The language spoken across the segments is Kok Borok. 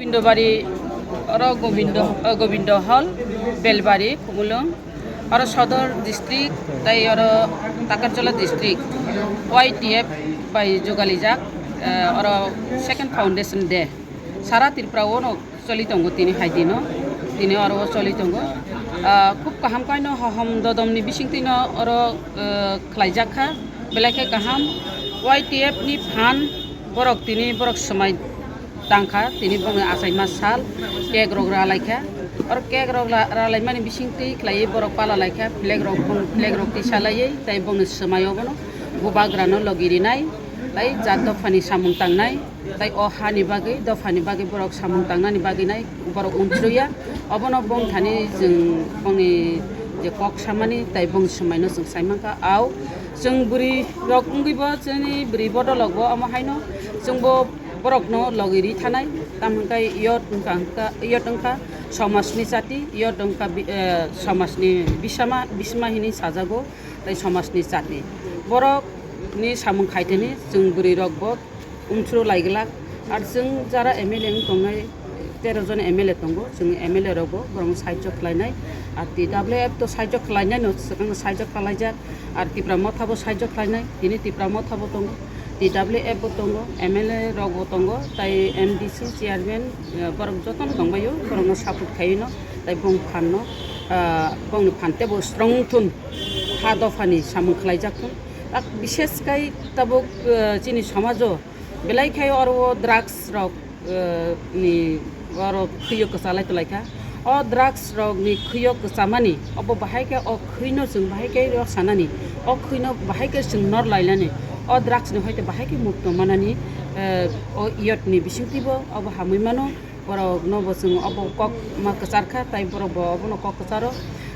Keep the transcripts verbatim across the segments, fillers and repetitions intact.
Gobindobari, oro Gobindo, eh, Gobindo Hall, Belbari, Khumulwng, oro Sodor District, tai oro Takarjala District, Y T F bai jugalijak, eh, oro Second Foundation Day. Sara Tripura o no choli tongo tini hai dino, tini oro o choli tongo. Ah, khub kaham kaino hohom dodom ni bising tino oro, eh, khlaijak kha, belai khe kaham. Y T F ni phan borok tini borok swmai tangkha, tini bongni achaima sal, cake rok ralaikha. Oro cake rok la-, ralaimani bisingtwi khlaiwi borok pala laikha, flag rok, bong flag rok tisalaiwi, tai bongni swmaio bono bubagra no logi rinai, tai jat dophani samung tangnai, tai o hani bagwi, dophani bagwi borok samung tangnani bagwi nai borok unsuriya. Obono bongthani chwng bongni je kok samani, tai bongni swmaino chwng saimankha. Au chwng bwrwi rok wngwibo, chini bwrwi bodolokbo omo haino chwngbo borokno logi ri thanai, tamo hwnkhe yot wngkha, wngkha, yot wngkha somajni chati, yot wngkha bi-, eh, somajni bisama, bisma hinwi sajago, tei somajni chati. Borokni samung khaitani chwng bwrwi rokbo umsuru lai glak. Ar chwng jara M L A wng tongnai, tero jon M L A tongo, chwng M L A rokbo borokno sahajyo khlainai. Ar T W F to sahajyo khlainaino, swkangno sahajyo khlaijak. Ar Tipra Motha bo sahajyo khlainai, tini Tipra Motha bo tongo, T W F bo tongo, M L A rok bo tongo, tai M D C chairman, eh, borok jotono tongbaio, borokno support khaino, tai bong phanno, ah, bongni phan tebo strong thun, ha dophani samung khlaijak thun. Tak bishes kai tabuk, eh, chini somajo belai khai oro drugs rok, eh, ni oro khwio kwchalai tonglaikha. O drugs rok ni khwio kwchamani obo bahai khe, o khwino chwng bahai khe rok sanani, o khwino bahai khe chwng nor lailani, o drugs ni hoite bahai khe mukto manani, eh, o iyot ni bisingtwi bo obo hamwi mano. Borok no bo chwng obo kok ma kwchar kha, tai borok bo obono kok kwcharo.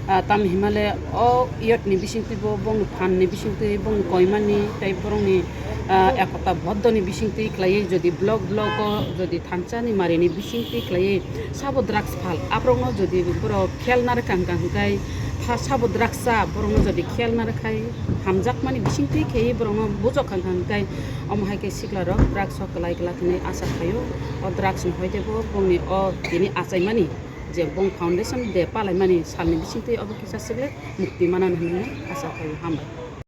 Ah, tam himale o iyot ni bisingtwi bo bongni phan ni bisingtwi bongni koimani tai borokni, ah, ekota boddo ni bisingtwi khlaiwi jodi block block o jodi thansa ni mari ni bisingtwi khlaiwi sabo drugs phal aborok no jodi borok khel narwkha hwnkha hwnkhe tha sabo drugs cha borok no jodi khel narwkhai hamjakmani bisingtwi khaiwi borok no bujok hwnkha hwnkhe omo hai khe sikla rok drugs o kwlai kwlai hinwi asa khaio. O drugs ni hoite bo bongni o tini achaimani je bong foundation de palaimani salni bisingtwi obo kisa sikle mukti manani hinwi asa khaio. Hambai.